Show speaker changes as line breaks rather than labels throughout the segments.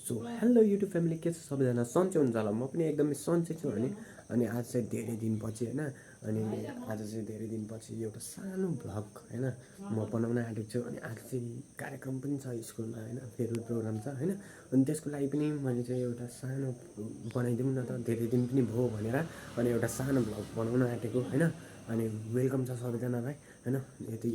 So hello YouTube family, के छ सबैजना सन्चै हुन्छ होला। म पनि एकदमै सन्चै छु अनि आज चाहिँ धेरै दिनपछि होइन, अनि आज चाहिँ धेरै दिनपछि एउटा सानो भ्लग होइन म बनाउन आँटेको छु। अनि आज चाहिँ कार्यक्रम पनि छ स्कुलमा होइन, फेयरवेल प्रोग्राम छ होइन। अनि त्यसको लागि पनि मैले चाहिँ एउटा सानो बनाइदिउँ न त, धेरै दिन पनि भयो भनेर अनि एउटा सानो भ्लग बनाउन आँटेको होइन। अनि वेलकम छ सबैजनालाई होइन। यति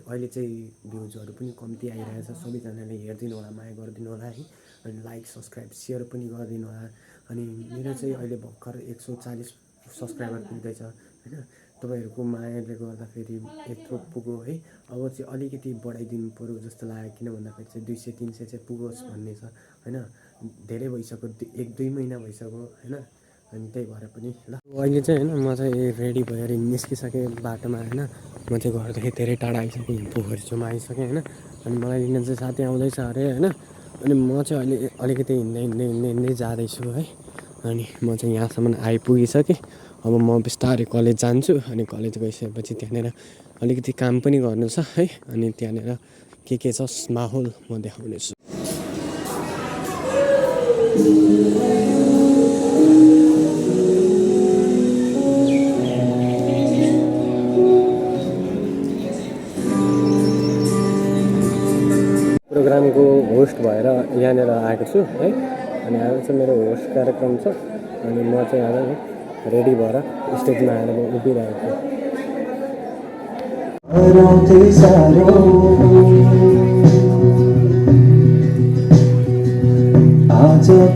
अहिले चाहिँ भ्युजहरू पनि कम्ती आइरहेछ, सबैजनाले हेरिदिनु होला, माया गरिदिनु होला है। अनि लाइक सब्सक्राइब सेयर पनि गरिदिनु होला। अनि मेरो चाहिँ अहिले भर्खर 140 सब्सक्राइबर पुग्दैछ होइन। तपाईँहरूको मायाले गर्दाखेरि यत्रो पुग्यो है। अब चाहिँ अलिकति बढाइदिनु पऱ्यो जस्तो लाग्यो, किन भन्दाखेरि चाहिँ 200-300 चाहिँ पुगोस् भन्ने छ होइन। धेरै भइसक्यो, 1-2 महिना भइसक्यो होइन। अनि त्यही भएर पनि ल अहिले चाहिँ होइन म चाहिँ रेडी भएर निस्किसकेँ बाटोमा होइन। म चाहिँ घरदेखि धेरै टाढा आइसकेँ, पोखरी छेउमा आइसकेँ होइन। अनि मलाई लिन चाहिँ साथी आउँदैछ अरे होइन। अनि म चाहिँ अहिले अलिकति हिँड्दै जाँदैछु है। अनि म चाहिँ यहाँसम्म आइपुगिसकेँ। अब म बिस्तारै कलेज जान्छु। अनि कलेज गइसकेपछि त्यहाँनिर अलिकति काम पनि गर्नु छ है। अनि त्यहाँनिर के छ माहौल म देखाउनेछु। प्रोग्रामको होस्ट भएर यहाँनिर आएको छु है। अनि आज चाहिँ मेरो होस्ट कार्यक्रम छ। अनि म चाहिँ आज रेडी भएर स्टेजमा आएर म उभिरहेको छु।